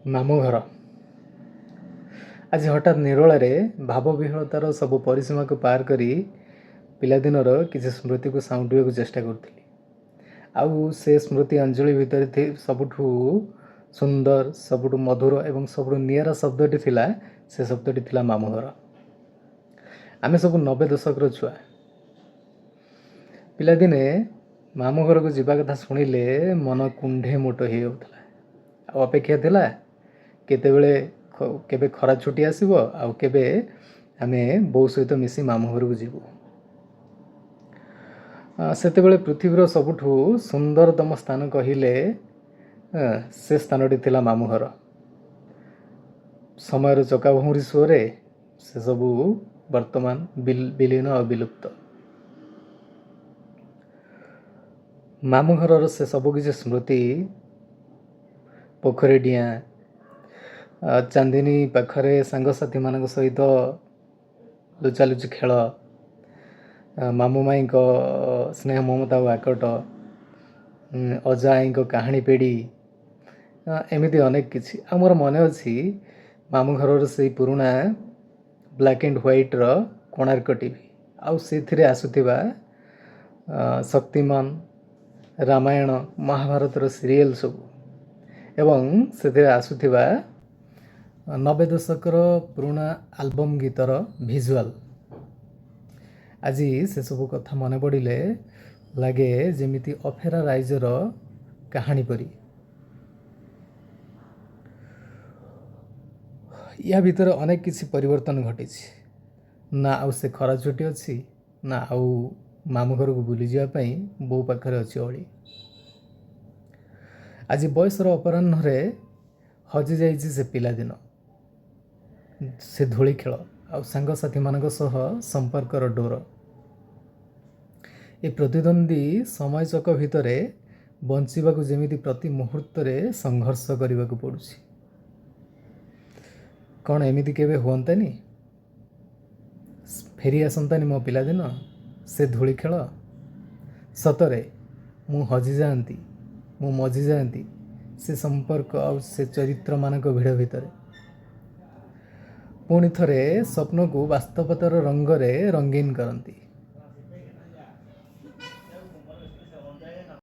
ମାମୁଁ ଘର। ଆଜି ହଠାତ୍ ନିରୋଳାରେ ଭାବବିହ୍ୱଳତାର ସବୁ ପରିସୀମାକୁ ପାର କରି ପିଲାଦିନର କିଛି ସ୍ମୃତିକୁ ସାଉଁଟିବାକୁ ଚେଷ୍ଟା କରୁଥିଲି। ଆଉ ସେ ସ୍ମୃତି ଅଞ୍ଜଳି ଭିତରେ ସବୁଠୁ ସୁନ୍ଦର, ସବୁଠୁ ମଧୁର ଏବଂ ସବୁଠୁ ନିଆରା ଶବ୍ଦଟି ଥିଲା, ସେ ଶବ୍ଦଟି ଥିଲା ମାମୁଁ ଘର। ଆମେ ସବୁ 90 ଦଶକର ଛୁଆ। ପିଲାଦିନେ ମାମୁଁ ଘରକୁ ଯିବା କଥା ଶୁଣିଲେ ମନ କୁଣ୍ଢେ ମୋଟ ହେଇଯାଉଥିଲା। ଆଉ ଅପେକ୍ଷା ଥିଲା କେତେବେଳେ, କେବେ ଖରା ଛୁଟି ଆସିବ ଆଉ କେବେ ଆମେ ବୋଉ ସହିତ ମିଶି ମାମୁଁ ଘରକୁ ଯିବୁ। ସେତେବେଳେ ପୃଥିବୀର ସବୁଠୁ ସୁନ୍ଦରତମ ସ୍ଥାନ କହିଲେ ସେ ସ୍ଥାନଟି ଥିଲା ମାମୁଁ ଘର। ସମୟର ଚକା ଭଉଁରୀ ସୁଅରେ ସେସବୁ ବର୍ତ୍ତମାନ ବିଲୀନ ଆଉ ବିଲୁପ୍ତ। ମାମୁଁ ଘରର ସେ ସବୁକିଛି ସ୍ମୃତି, ପୋଖରୀ ଡିଆଁ, ଚାନ୍ଦିନୀ ପାଖରେ ସାଙ୍ଗସାଥିମାନଙ୍କ ସହିତ ଲୁଚାଲୁଚି ଖେଳ, ମାମୁଁ ମାଇଁଙ୍କ ସ୍ନେହ ମମତା ଆଉ ଆକଟ, ଅଜା ଆଈଙ୍କ କାହାଣୀ ପେଡ଼ି, ଏମିତି ଅନେକ କିଛି। ଆଉ ମୋର ମନେ ଅଛି ମାମୁଁ ଘରର ସେଇ ପୁରୁଣା ବ୍ଲାକ୍ ଆଣ୍ଡ ହ୍ୱାଇଟ୍ର କୋଣାର୍କ ଟିଭି ଆଉ ସେଥିରେ ଆସୁଥିବା ଶକ୍ତିମାନ, ରାମାୟଣ, ମହାଭାରତର ସିରିଏଲ୍ ସବୁ ଏବଂ ସେଥିରେ ଆସୁଥିବା 90 ଦଶକର ପୁରୁଣା ଆଲବମ୍ ଗୀତର ଭିଜୁଆଲ୍। ଆଜି ସେସବୁ କଥା ମନେ ପଡ଼ିଲେ ଲାଗେ ଯେମିତି ଅଫେରା ରାଇଜର କାହାଣୀ ପରି। ୟା ଭିତରେ ଅନେକ କିଛି ପରିବର୍ତ୍ତନ ଘଟିଛି। ନା ଆଉ ସେ ଖରା ଛୁଟି ଅଛି, ନା ଆଉ ମାମୁଁ ଘରକୁ ବୁଲିଯିବା ପାଇଁ ବୋଉ ପାଖରେ ଅଛି ଅଳି। ଆଜି ବୟସର ଅପରାହ୍ନରେ ହଜିଯାଇଛି ସେ ପିଲାଦିନ, ସେ ଧୂଳି ଖେଳ ଆଉ ସାଙ୍ଗସାଥିମାନଙ୍କ ସହ ସମ୍ପର୍କର ଡୋର। ଏ ପ୍ରତିଦ୍ୱନ୍ଦ୍ୱୀ ସମୟ ଚକ ଭିତରେ ବଞ୍ଚିବାକୁ ଯେମିତି ପ୍ରତି ମୁହୂର୍ତ୍ତରେ ସଂଘର୍ଷ କରିବାକୁ ପଡ଼ୁଛି। କ'ଣ ଏମିତି କେବେ ହୁଅନ୍ତାନି, ଫେରି ଆସନ୍ତାନି ମୋ ପିଲାଦିନ, ସେ ଧୂଳି ଖେଳ? ସତରେ ମୁଁ ହଜିଯାଆନ୍ତି, ମୁଁ ମଜିଯାଆନ୍ତି ସେ ସମ୍ପର୍କ ଆଉ ସେ ଚରିତ୍ରମାନଙ୍କ ଭିଡ଼ ଭିତରେ। ପୁଣି ଥରେ ସ୍ୱପ୍ନକୁ ବାସ୍ତବତାର ରଙ୍ଗରେ ରଙ୍ଗୀନ କରନ୍ତି।